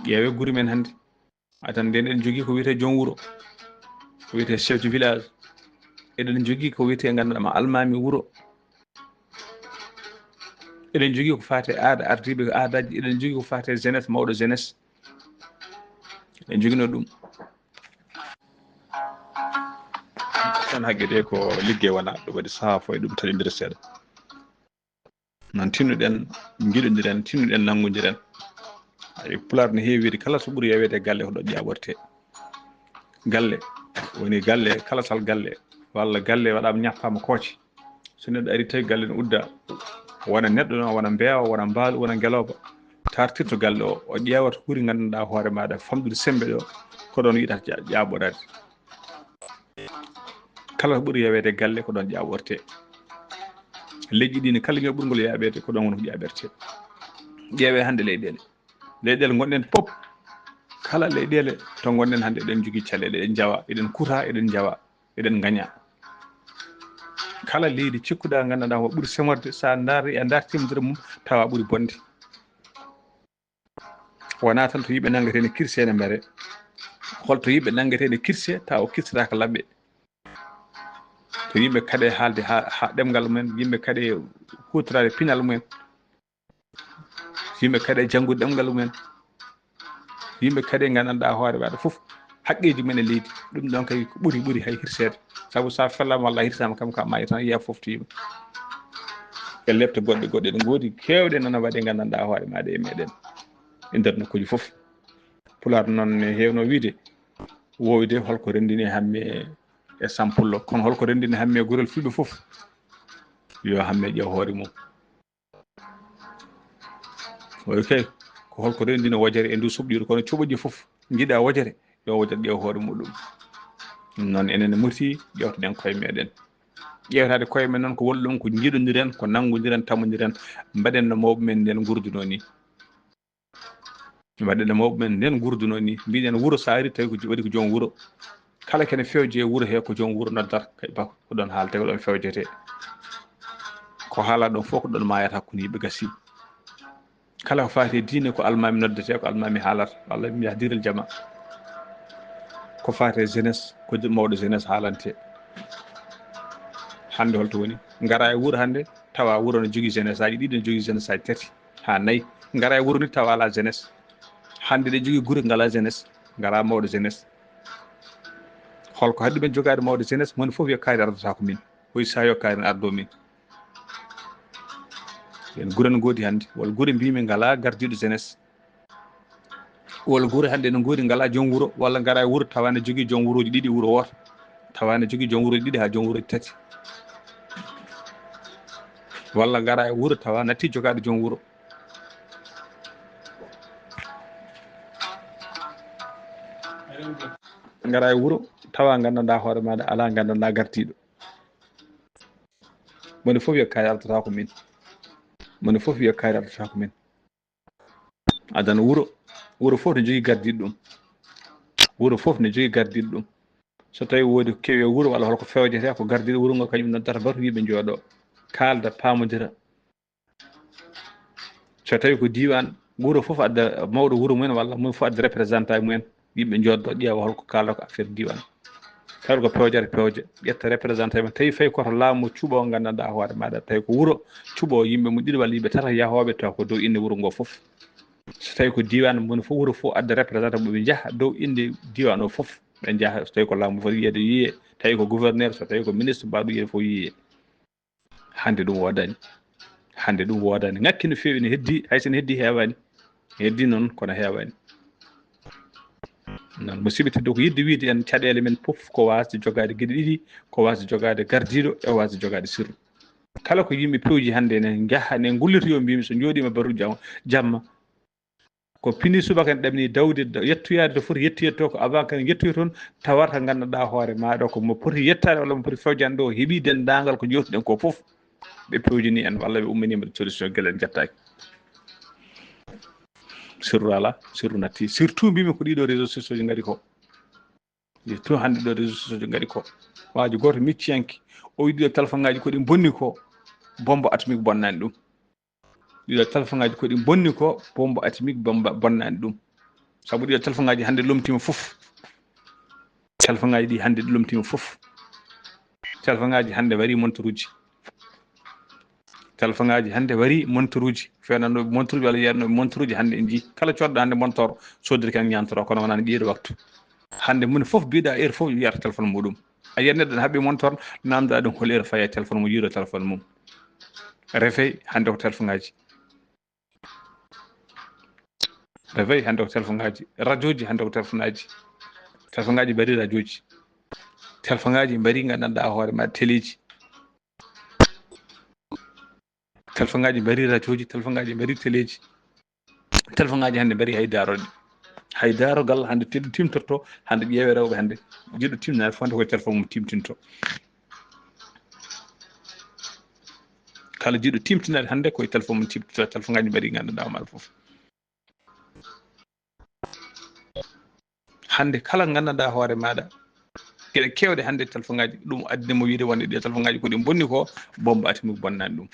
Ƴeewe gure men hannde. Atan nden eɗen jogii ko wiyetee joom wuro, ko wiyetee chef de village. Eɗen jogii ko wiyetee, nganndanɗaa ma, almaami wuro. Eɗen jogii ko faati e aada, ardiiɓe aadaaji. Eɗen jogii ko faati e jeunesse, mawɗo jeunesse. Eɗen joginoo ɗum. Tan haqqe ɗe ko liggey wona ɗum, waɗi sahaa fof e ɗum taƴondira seeɗa. Noon tinnuɗen, njiɗodiren, tinnuɗen, nanngondiren. Ay, Pulaar ne heewi wiide, kala so ɓuri yaweede e galle, ko ɗon jaaɓortee. Galle, woni galle, kala sal galle, walla galle waɗaama, ñappaama kooce. So neɗɗo ari tawi galle ne udda, wona neɗɗo noon, wona mbeewa, wona mbaalu, wona ngelooba, taartirto galle o, o ƴeewa to ɓuri nganndanɗaa hoore maaɗa famɗude semmbe ɗo, ko ɗoon yiɗata ja-, jaaɓoraade. Kala ko ɓuri yaweede galle, ko ɗoon jaaɓortee. Leƴƴi ɗi ne, kala ñaw ɓurngol yaaɓeede, ko ɗoon woni ko jaaɓertee. Ƴeewee hannde leyɗeele. Leyɗeele ngonɗen pop, kala leyɗeele to ngonɗen hannde, eɗen njogii caɗeele, eɗen njawa, eɗen kuta, eɗen njawa, eɗen ngaña. Kala leydi cikkuɗaa, nganndanɗaa ko ɓuri semorde, so a ndaari, a dartiima nder mum, tawa ɓuri bonde. Wonaa tan to yimɓe nanngetee ne kirse ne mbare. Holto yimɓe nanngetee ne kirse, tawa o kirsataa ko laɓɓe. To yimɓe kaɗee haalde haa, haa ɗemngal mumen, yimɓe kaɗee huutoraade pinal mumen, yimɓe kaɗee janngude ɗemngal mumen, yimɓe kaɗee nganndanɗaa hoore maaɗa fof haqqeeji men e leydi. Ɗum ɗoon kay ko ɓuri, ɓuri hay hirseede. Sabu so a fellaama walla a hirsaama kam, kam maayi tan, yiya fof to yimɓe. E lepte goɗɗe, goɗɗe ɗe ngoodi keewɗe noon waɗe nganndanɗaa hoore maaɗa e meɗen e nder nokkuuji fof. Pulaar noon ne heewno wiide, woowde holko renndini hamme e sampullo, kono holko renndini hamme e gorel fulɓe fof? Yo hamme ƴeew hoore mum. Oy kay, ko holko renndini wojere e ndu suɓɗiiru, kono cuɓoji fof njiɗa wojere, yo wojere ƴeew hoore muɗum. Ɗum noon enen ne moti ƴeewtoɗen koye meɗen. Ƴeewtaade koye men noon ko woni ɗum, ko njiɗondiren, ko nanngondiren, tamondiren, mbaɗen no mawɓe men nden ngurdunoo ni. Mbaɗen no mawɓe men nden ngurdunoo ni. Mbiɗen wuro so ari tawi ko jo-, waɗi ko joom wuro. Kala kene fewje e wuro he ko joom wuro noddata, kay bako ko ɗoon haaletee, ko ɗoon fewjetee. Ko haalaa ɗoon fof ko ɗoon maayata hakkunde yimɓe gasi. Kala ko faati e diine ko almaami noddetee, ko almaami haalata, walla mi yahdirel jama. Ko faati e jeunesse, ko je-, mawɗo jeunesse haalantee. Hannde holto woni? Ngara e wuro hannde, tawa wuro no jogii jeunesse aji ɗiɗi, no jogii jeunesse aji tati haa nayi. Ngara e wuro ni tawa alaa jeunesse. Hannde ɗe jogii gure ngalaa jeunesse, ngalaa mawɗo jeunesse. Holko haɗi ɗumen jogaade mawɗo jeunesse? Moni fof wiya kaari ardata ko min. Hoy sa yo kaari ne ardo min. En gure no ngoodi hannde, walla gure mbimi ngalaa gardiiɗo jeunesse. Walla gure hannde no ngoodi ngalaa joom wuro, walla ngara e wuro tawa ne jogii joom wuroji ɗiɗi, wuro wooto. Tawa ne jogii joom wuroji ɗiɗi haa joom wuroji tati. Walla ngara e wuro tawa natti jogaade joom wuro. Ngara e wuro tawa nganndanɗaa hoore maaɗa alaa nganndanɗaa gardiiɗo. Moni fof wiya kaari ardata ko min. Moni fof wiya kaari ardata ko min. Adan wuro, wuro fof ne jogii gardiiɗo ɗum. Wuro fof ne jogii gardiiɗo ɗum. So tawi woodi ko kewi e wuro walla holko fewjete, ko gardiiɗo wuro ngo kañum noddata batu, yimɓe njooɗo, kaalda, paamodira. So tawi ko diiwaan, wuro fof adda mawɗo wuro mumen walla mum fof adda représentant mumen, yimɓe njooɗo ƴeewa holko kaala ko affaire diiwaan. Tawi ko pewjata pewja, ƴetta représentant mum. Tawi fayi koto laamu cuɓo nganndanɗaa hoore maaɗa, tawi ko wuro cuɓo yimɓe mum ɗiɗo walla yimɓe tato yahooɓe tawa ko dow innde wuro ngo fof. So tawi ko diiwaan, mum fof, wuro fof adda représentant mum, ɓe njaha dow innde diiwaan o fof, ɓe njaha. So tawi ko laamu fof yiyeede yiye, tawi ko gouverneur, so tawi ko ministre mbaɗo yiyeede fof yiye. Hannde ɗum woodani. Hannde ɗum woodani. Ŋakki no feewi, ne heddi, hay so ne heddi heewani. Ne heddi noon, kono heewani. Noon, musidɓe tedduɓe, ko yiɗde wiyde en caɗeele men fof ko waasde jogaade geɗe ɗiɗi, ko waasde jogaade gardiiɗo e waasde jogaade sirru. Kala ko yimɓe pewji hannde ne njaha, ne ngullitoyoo, mbiymi so njooɗiima baru jam-, jamma, ko pini subaka ne ɗamini dawde, da-, yettoyaade to foti yettoyeede to, ko avant kan yettoyi toon, tawata nganndanɗaa hoore maaɗa ko mo poti yettaade walla mo poti fewjande ɗo, heɓi denndaangal ko njewtuɗen ko fof. Ɓe pewjini en walla ɓe ummini mbaɗa solution, gila en njettaaki. Sirru alaa, sirru natti. Surtout mbiymi ko ɗiɗo réseaux sociaux ji ngari ko. Surtout hannde ɗo réseaux sociaux ji ngari ko. Waaji gooto micciyanke, o wiɗi ɗo téléphone ngaji ko ɗi bonni ko, bombe atomique bonnani ɗum. Ɗiɗo téléphone ngaji ko ɗi bonni ko, bombe atomique bomba bonnani ɗum. Sabu ɗiɗo téléphone ngaji hannde lomtima fof. Téléphone ngaji ɗi hannde ɗi lomtima fof. Téléphone ngaji hannde wari montoruji. Téléphone ngaji hannde wari montoruji. Fenanno montoruji walla yerno montoruji hannde en jii. Kala codɗo hannde montor soodiri kan ñantoro, kono wonani ƴeeɗo waktu. Hannde moni fof biɗa heure fof yiyata téléphone muɗum. A yiyat neɗɗo ne haɓɓi montor, namdoɗa ɗum hol heure faye téléphone mum, yiido téléphone mum. Refey hannde ko téléphone ngaji. Refey hannde ko téléphone ngaji. Radioji hannde ko téléphone ngaji. Téléphone ngaji mbaɗi radioji. Téléphone ngaji mbaɗi nganndanɗaa hoore ma teleji. Téléphone ngaji mbaɗi radioji, téléphone ngaji mbaɗi teleji. Téléphone ngaji hannde mbaɗi hay daaroɗe. Hay daarogal hannde teɗɗo timtorto, hannde ƴeewe rewɓe hannde. Jiɗɗo timnaade fof hannde koye téléphone mum timtinto. Kala jiɗɗo timtinaade hannde koye téléphone mum timtinto, téléphone ngaji mbaɗi nganndanɗaa hoore maaɗa fof. Hannde kala nganndanɗaa hoore maaɗa, geɗe keewɗe hannde téléphone ngaji, ɗum addina mo wiide wonde ɗi téléphone ngaji ko ɗi bonni ko, bombe atomique bonnani ɗum.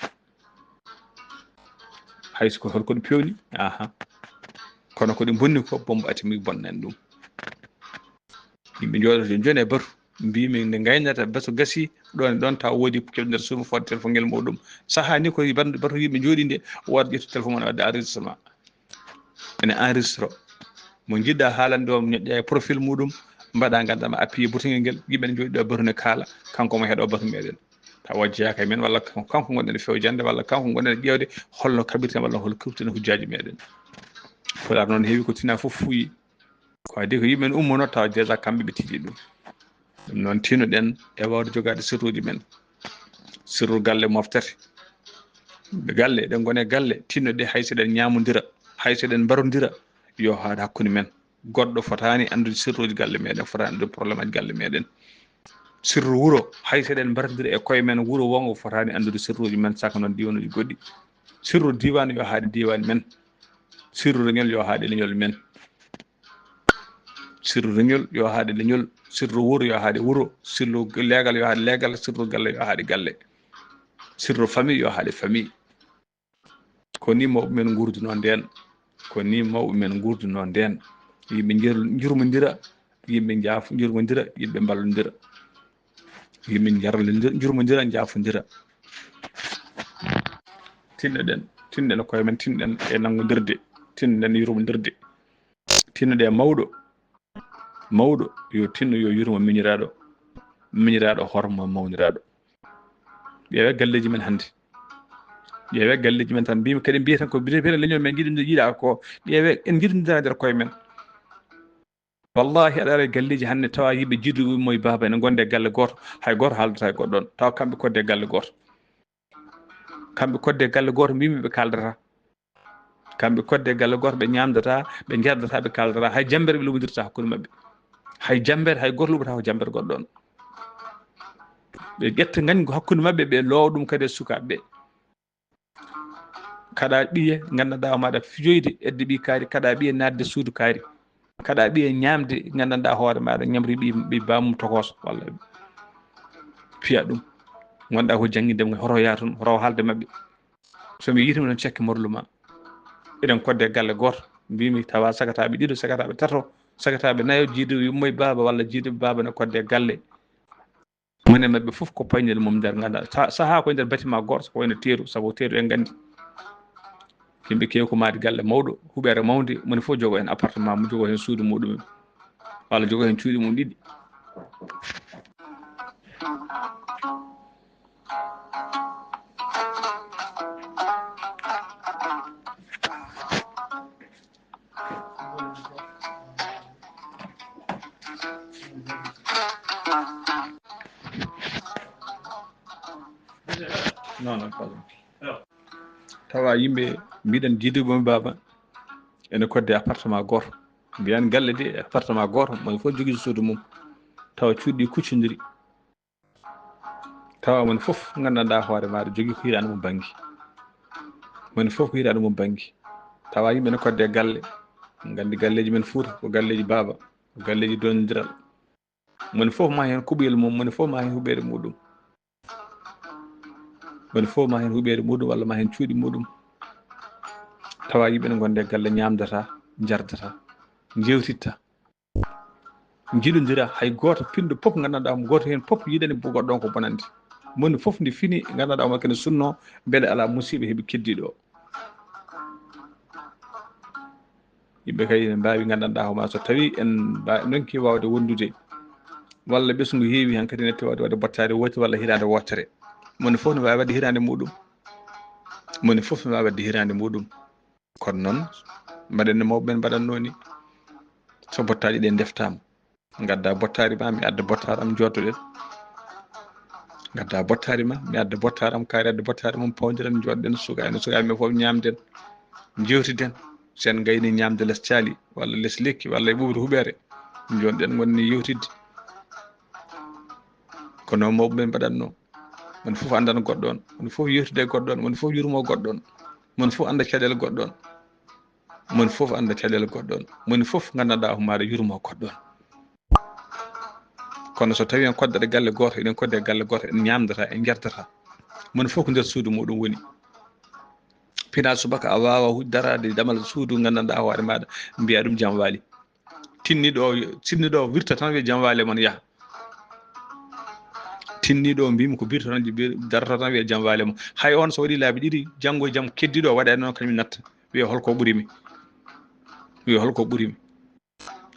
Hay so ko holko ɗi pewni, aha. Kono ko ɗi bonni ko, bombe atomique bonnani ɗum. Yimɓe njooɗoto jooni e batu, mbimi nde ngaynata batu gasi, ɗon e ɗon taw woodi keɓ nder suudu fodde téléphone ngel muɗum. Saha ni ko batu yimɓe njooɗi nde, wooda ƴettu téléphone mum wadde enregistrement. Ene enregistre. Mo njiɗɗa haalande o, ñoƴƴa e profil muɗum, mbaɗa nganndanɗaa ma appuyer button ngel, yimɓe ne njooɗi ɗo batu ne kaala, kanko mo heɗo batu meɗen. Tawa jeyaaka e men, walla kanko, kanko ngonɗen e fewjande, walla kanko ngonɗen e ƴeewde holno kaɓirten, walla hol kirten hujjaaji meɗen. Pulaar noon heewi ko tina fof fuyi. Ko adii ko yimɓe ne ummono tawa déjà kamɓe ɓe tigi ɗum. Ɗum noon tinnoɗen e wawde jogaade sirruuji men. Sirru galle moftete. Galle, eɗen ngoni e galle, tinnoɗe hay so eɗen ñaamondira, hay so eɗen mbarondira, yo haad hakkunde men. Goɗɗo fotaani anndude sirruuji galle meɗen, fotaani anndude problème aji galle meɗen. Sirru wuro, hay so eɗen mbarondira e koye men, wuro wongo fotaani anndude sirruuji men, saka noon diiwanuuji goɗɗi. Sirru diiwaan yo haade diiwaan men. Sirru leñol yo haade leñol men. Sirru leñol yo haade leñol. Sirru wuro yo haade wuro. Sirru leegal yo haade leegal. Sirru galle yo haade galle. Sirru famille yo haade famille. Ko ni mawɓe men nguurduno ndeen. Ko ni mawɓe men nguurduno ndeen. Yimɓe njur-, njurmondira, yimɓe njaaf-, njurmondira, yimɓe mballondira. Yimɓe njarlondira, njurmondira, njaafondira. Tinnoɗen, tinnoɗen koye men, tinnoɗen e nanngondirde, tinnoɗen yurmondirde. Tinnoɗe e mawɗo. Mawɗo yo tinno, yo yurmo miñiraaɗo. Miñiraaɗo hormo mawniraaɗo. Ƴeewe galleeji men hannde. Ƴeewe galleeji men tan. Mbimi kadi, mbiye tan ko biyete leñol men njiɗi, yiɗa ko. Ƴeewe en njiɗondira nder koye men. Wallahi aɗa ara e galleeji hannde tawa yimɓe jiɗi mo e baaba ene ngonde e galle gooto. Hay gooto haaldata e goɗɗo on. Tawa kamɓe kodde e galle gooto. Kamɓe kodde e galle gooto mbimi ɓe kaaldata. Kamɓe kodde e galle gooto, ɓe ñaamdata, ɓe njardata, ɓe kaaldata. Hay jammbere ɓe lumondirta hakkunde maɓɓe. Hay jammbere, hay gooto luɓata ko jammbere goɗɗo on. Ɓe ƴetta ngañgu hakkunde maɓɓe, ɓe loowa ɗum kadi e sukaaɓe ɓe. Kaɗa ɓiye, nganndanɗaa o maɗa fijoyde, edde ɓi kaari, kaɗa ɓiye naatde suudu kaari. Kaɗa ɓiya ñaamde, nganndanɗaa hoore maaɗa, ñamri ɓi, ɓi baamum tokooso, walla piya ɗum. Ngonɗaa ko jannginde mo, hoto yaa toon, hoto haalde maɓɓe. So mi yiitima noon, cekke morlu ma. Eɗen kodde galle gooto, mbimi tawa sagataaɓe ɗiɗo, sagataaɓe tato, sagataaɓe nayo, jiiduɓe yumma e baaba, walla jiiduɓe baaba ne kodde galle. Mone maɓɓe fof ko paynel mum nder, nganndaa, sa-, sahaa ko e nder bâtiment gooto, ko wayno teeru, sabu teeru en nganndi. Yimɓe keewi ko maadi galle mawɗo, huɓeere mawnde, moni fof jogo heen appartement mum, jogo heen suudu muɗum, walla jogo heen cuuɗi mum ɗiɗi. Non, non, pas encore. Tawa yimɓe mbiɗen jiiduɓe mum baaba ene kodde appartement gooto. Mbiyan galle de appartement gooto, moni fof jogii suudu mum. Tawa cuuɗi ɗi kuccondiri. Tawa moni fof nganndanɗaa hoore maaɗa jogii ko hiraande mum bannge. Moni fof ko hiraande mum bannge. Tawa yimɓe ne kodde galle. Nganndi galleeji men Fuuta ko galleeji baaba, ko galleeji donondiral. Moni fof ma heen kuɓoyel mum, moni fof ma heen huɓeere muɗum. Moni fof ma heen huɓeere muɗum walla ma heen cuuɗi muɗum. Tawa yimɓe ne ngonde galle ñaamdata, njardata, njeewtitta. Njiɗondira, hay gooto pinɗo fof nganndanɗaa mo, gooto heen fof yiɗani goɗɗo on ko bonande. Moni fof ndi fini nganndanɗaa mo kene sunno, mbele alaa musiiɓe heɓi keddiiɗo o. Yimɓe kay ene mbaawi nganndanɗaa hooma so tawii en mba-, ndonki waawde wondude, walla ɓesngu heewi hankadi ene waawde waɗde bottaari wootere walla hiraande wootere. Moni fof ne waawi waɗde hiraande muɗum. Moni fof ne waawi waɗde hiraande muɗum. Kono noon, mbaɗen no mawɓe men mbaɗatnoo ni. So bottaaji ɗe ndeftaama, ngadda bottaari ma, mi adda bottaari am, njooɗoɗen. Ngadda bottaari ma, mi adda bottaari am, kaari adda bottaari mum, pawndiren, njooɗoɗen. Sukaaɓe, sukaaɓe men fof ñaamden, njeewtiden. So en ngayni ñaamde les caali, walla les lekki, walla e ɓuuɓri huɓeere, njooɗoɗen, ngonni yewtidde. Kono mawɓe men mbaɗatnoo. Moni fof anndana goɗɗo on, moni fof yewtida e goɗɗo on, moni fof yurmo goɗɗo on, moni fof annda caɗeele goɗɗo on, moni fof annda caɗeele goɗɗo on, moni fof nganndanɗaa homaade yurmo goɗɗo on. Kono so tawii en koddata galle gooto, eɗen kodde galle gooto, en ñaamdata, en njardata, moni fof ko nder suudu muɗum woni. Pinal subaka a waawa hu-, daraade damal suudu nganndanɗaa hoore maaɗa, mbiya ɗum jam waali. Tinniɗo o, tinniɗo o wirta tan wiya jam waali e mon yaha. Tinniɗo o mbimi ko birto tan, bi-, darto tan wiya jam waali e mon. Hay on so waɗi laabi ɗiɗi, janngo e jam keddiiɗo o waɗa noon kañum natta. Wiya holko ɓuri mi? Wiya holko ɓuri mi?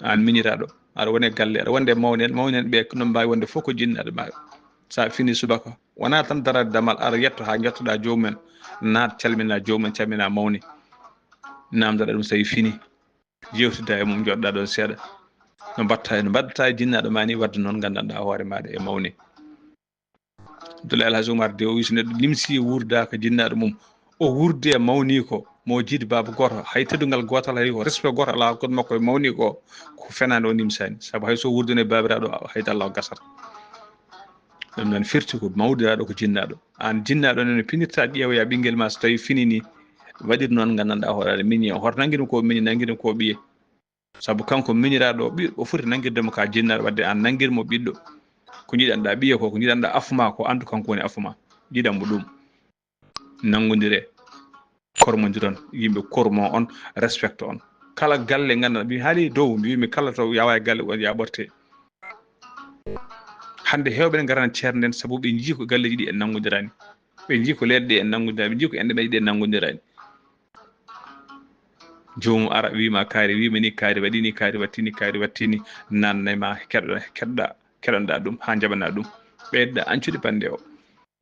Aan miñiraaɗo, aɗa woni e galle, aɗa wonde e mawni en, mawni en ɓe no mbaawi wonde fof ko jinnaaɗo ma. Sa fini subaka, wonaa tan daraade damal, aɗa yetto haa njottoɗaa joomum en, naat calmina joomum en, calmina mawni. Naamndoɗaa ɗum so tawii fini. Yewtida e mum, njooɗoɗaa ɗoon seeɗa. No mbaɗta, no mbaɗata e jinnaaɗo ma ni, wadde noon nganndanɗaa hoore maaɗa e mawni. Abdoulaye El Hadj Oumar de o wi so neɗɗo nimsi wuurdaaka jinnaaɗo mum, o wuurdi e mawni ko, mo jiidi baaba gooto, hay teddungal gootal, hay ko respect gooto alaa hakkunde makko e mawni ko, ko fenaande o nimsaani. Sabu hay so wuurdino e baabiraaɗo, hay dalla o gasata. Ɗum noon firti ko mawdiraaɗo ko jinnaaɗo. Aan jinnaaɗo noon no pinirta ƴeewoya ɓinngel ma so tawii fini ni, waɗir noon nganndanɗaa hoore aɗa miñi. Hoto nanngiɗum ko miñi, nanngiɗum ko ɓiye. Sabu kanko miñiraaɗo o ɓi-, o foti nanngirde mo ka jinnaaɗo, wadde aan nanngir mo ɓiɗɗo. Ko njiɗanɗaa ɓiye ko, ko njiɗanɗaa afu ma ko, anndu kanko woni afu ma. Jiɗan mo ɗum. Nanngondire. Kormondiron. Yimɓe kormo on, respecte on. Kala galle nganndanɗaa, mi haali dow, mbimi kala to yawa e galle on ya ɓorte. Hannde heewɓe ne ngarana ceernden sabu ɓe njii ko galleeji ɗi en nanngondirani. Ɓe njii ko leyɗe ɗe en nanngondirani, ɓe njii ko enɗe meɗe ɗe en nanngondirani. Joomum ara wiima kaari, wiima ni kaari waɗi ni, kaari watti ni, kaari watti ni, naatnay ma keɗoɗa, keɗoɗa, keɗonɗa ɗum haa njaɓana ɗum. Ɓeyɗa ancude bannde o.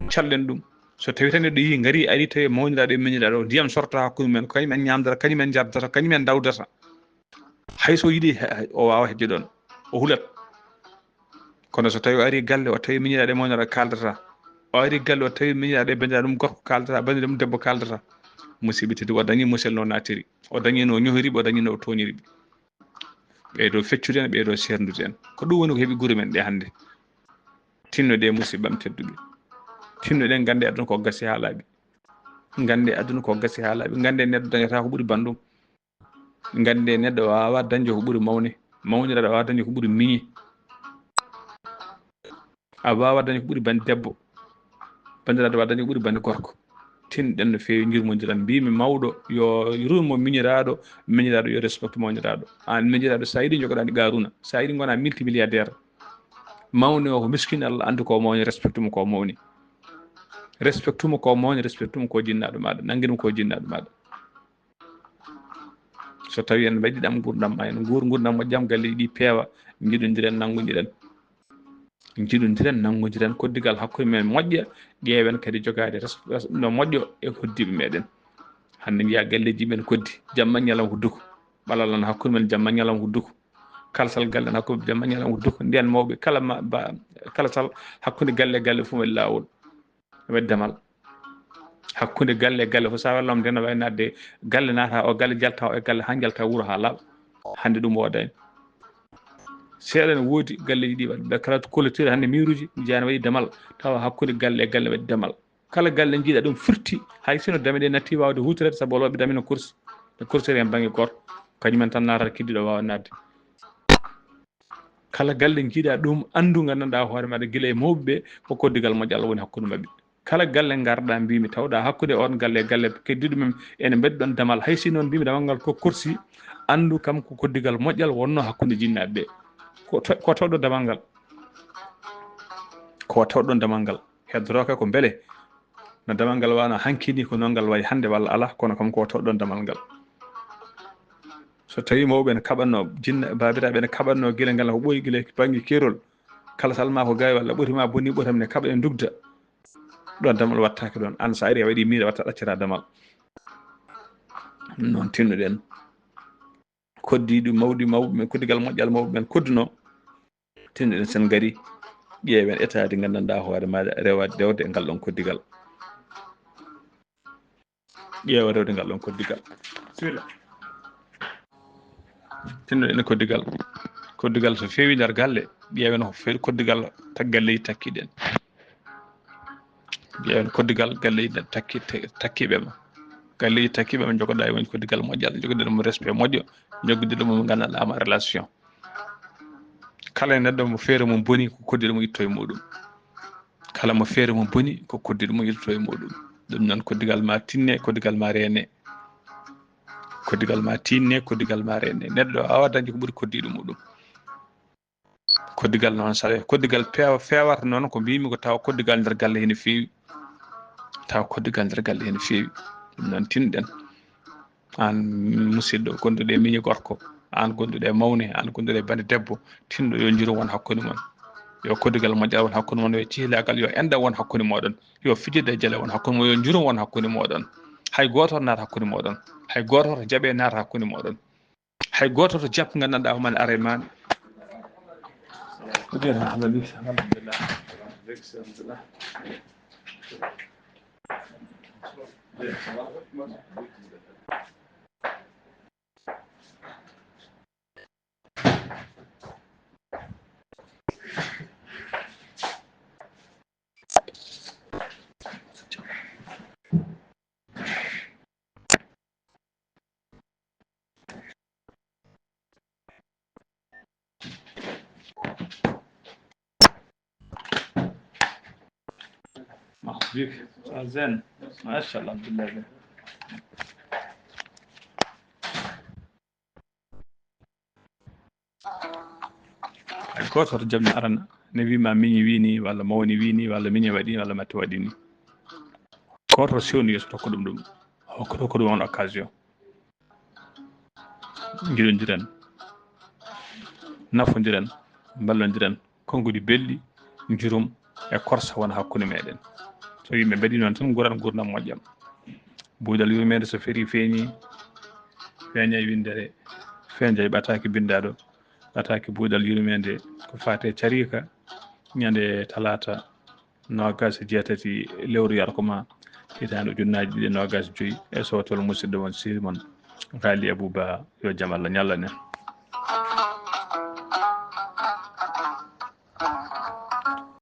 Calɗen ɗum. So tawii tan neɗɗo yii ngari, ari tawi mawniraaɗo e miñiraaɗo, ndiyam sorta hakkunde men, ko kañum en ñaamdata, kañum en njardata, kañum en ndawdata. Hay so yiɗi he-, he-, o waawa hedde ɗoon, o hulat. Kono so tawii o ari galle, o tawi miñiraaɗo e mawniraaɗo kaaldata, o ari galle, o tawi miñiraaɗo e banndiraaɗo mum gorko kaaldata, banndiraaɗo mum debbo kaaldata, musiiɓe teddi, o dañi musel no naatiri, o dañi no ñohiri ɓe, o dañi no tooñiri ɓe. Ɓeydo feccude en, ɓeydo seerndude en. Ko ɗum woni ko heɓi gure men ɗe hannde. Tinnoɗe musiɓɓe am tedduɓe. Tinnoɗen, nganndee aduna ko gasi haa laaɓi. Nganndee aduna ko gasi haa laaɓi. Nganndee neɗɗo dañataa ko ɓuri banndum. Ngannde neɗɗo waawaa dañde ko ɓuri mawni, mawniraaɗo waawaa dañde ko ɓuri miñi. A waawaa dañde ko ɓuri bannde debbo, banndiraaɗo waawaa dañde ko ɓuri bannde gorko. Tinɗen no feewi, njurmondiren. Mbiimi mawɗo yo rumo miñiraaɗo, miñiraaɗo yo respecte mawniraaɗo. Aan miñiraaɗo, so a yiɗi njogoɗaa ni Qaaruuna, so a yiɗi ngonaa multimilliardaire, mawni o ko miskin, Allah anndi ko mawni, respecte mo ko mawni. Respecte mo ko mawni, respecte mo ko jinnaaɗo maaɗa, nanngir mo ko jinnaaɗo maaɗa. So tawii en mbaɗii ɗam nguurndam ma, en nguur nguurndam moƴƴam, galleeji ɗi peewa, njiɗondiren, nanngondiren. Njiɗondiren, nanngondiren, koddigal hakkunde men moƴƴa, ƴeewen kadi jogaade res-, res-, no moƴƴo e hoddiiɓe meɗen. Hannde njiyaa galleeji men koddi, jamma ñalawma ko duko. Ɓalal lan hakkunde men jamma ñalawma ko duko. Kalsal galle en hakkunde jamma ñalawma ko duko. Nden mawɓe kala ma-, ba-, kalsal hakkunde galle e galle fof waɗi laawol. Waɗi damal. Hakkunde galle e galle fof, so a wellooma de, no wayi naatde galle naata o galle, jalta o e galle, haa jalta wuro haa laaɓa. Hannde ɗum woodani. Seeɗa ne woodi galleeji ɗi waɗi, ɓe kala clôture hannde miiruuji, njiyaa ne waɗi damal, tawa hakkunde galle e galle waɗi damal. Kala galle njiiɗa ɗum firti, hay sino dame ɗe natti waawde huutoreede, sabu o waɗi dame no kursi, no kursi en bannge gooto, kañum en tan naatata keddiiɗo waawa naatde. Kala galle njiiɗa ɗum, anndu, nganndanɗaa hoore maaɗa gila e mawɓe ɓe, ko koddigal moƴƴal woni hakkunde maɓɓe. Kala galle ngarɗaa, mbiimi, tawɗaa hakkunde on galle e galle keddiiɗo mum, ene mbaɗi ɗon damal. Hay si noon, mbiimi, damal ngal ko korsi, anndu kam ko koddigal moƴƴal wonnoo hakkunde jinnaaɓe ɓe. Ko to-, ko tawɗo damal ngal? Ko tawɗon damal ngal? Heddotooka ko mbele no damal ngal wano hanki ni, ko noon ngal wayi hannde walla alaa, kono kam ko tawɗon damal ngal. So tawii mawɓe ene kaɓatnoo, jinna-, baabiraaɓe ene kaɓatnoo gila ngal ko ɓooyi gila bannge keerol, kala salma ko gaawi walla ɓoti ma boni ɓotam ne kaɓa e ndugda, ɗon damal wattaake ɗon. Aan so a ari a waɗi miire watta ɗaccata damal. Noon tinnoɗen. Koddiiɗi mawɗi mawɓe men, koddigal moƴƴal mawɓe men koddunoo. Tinnoɗen sen ngari, ƴeewen etaade nganndanɗaa hoore maaɗa, rewaade rewde e ngal ɗon koddigal. Ƴeewa rewde ngal ɗon koddigal. Bismilla. Tinnoɗen e koddigal. Koddigal so feewi nder galle, ƴeewen ko feewi koddigal ta-, galleeji takkiiɗen. Ƴeewen koddigal galleeji takki-, te-, takkiiɓe ma. Galleeji takkiiɓe ma njogoɗaa e woni koddigal moƴƴal, njogoɗen mo respect moƴƴo, njogoɗen mo nganndanɗaa ma relation. Kala e neɗɗo mo feere mum boni, ko koddiiɗo mo itto e muɗum. Kala mo feere mum boni, ko koddiiɗo mo itto e muɗum. Ɗum noon, koddigal ma tinne, koddigal ma reene. Koddigal ma tinne, koddigal ma reene. Neɗɗo a wawa dañde ko ɓuri koddiiɗo muɗum. Koddigal noon, saɗa koddigal peewa-, feewata noon, ko mbiymi ko tawa koddigal nder galle hene feewi. Tawa koddigal nder galle hene feewi. Ɗum noon, tinɗen. Aan musidɗo gonduɗo e miñi gorko, aan gonduɗo e mawni, aan gonduɗo e bande debbo, tinɗo yo njurum won hakkunde mon. Yo koddigal moƴƴal won hakkunde mon, yo cihlaagal, yo enɗam won hakkunde mooɗon. Yo fijirde e jale won hakkunde mon, yo njurum won hakkunde mooɗon. Hay gooto naata hakkunde mooɗon. Hay gooto jaɓe naata hakkunde mooɗon. Hay gooto to jàpp nganndanɗaa homan are maani. Alhamdulillah. Marhaba bik. Zen. Machallah, Abdoulaye. Hay gooto hoto jaɓni arana ne wiima miñi wii ni, walla mawni wii ni, walla miñi waɗi ni, walla matti waɗi ni. Gooto hoto sewni yeeso tokko ɗum ɗum. Hokko, hokko ɗum on occasion. Njiɗondiren, nafondiren, mballondiren, konguɗi belɗi, njurum e korsa wona hakkunde meɗen. So yimɓe mbaɗi noon tan, nguuran nguurndam moƴƴam. Buuɗal yurmeende so ferii feeñi, feeña e winndere, feeña e ɓataake binndaaɗo, ɓataake buuɗal yurmeende ko faate cariika, ñande talaata noogaas e jeetati lewru yarko ma, hitaande ujunnaaji ɗiɗi e noogaas e joy, e sowtol musidɗo mon, sehil mon, Haali Abuu Ba, yo jam Allah ñallan en.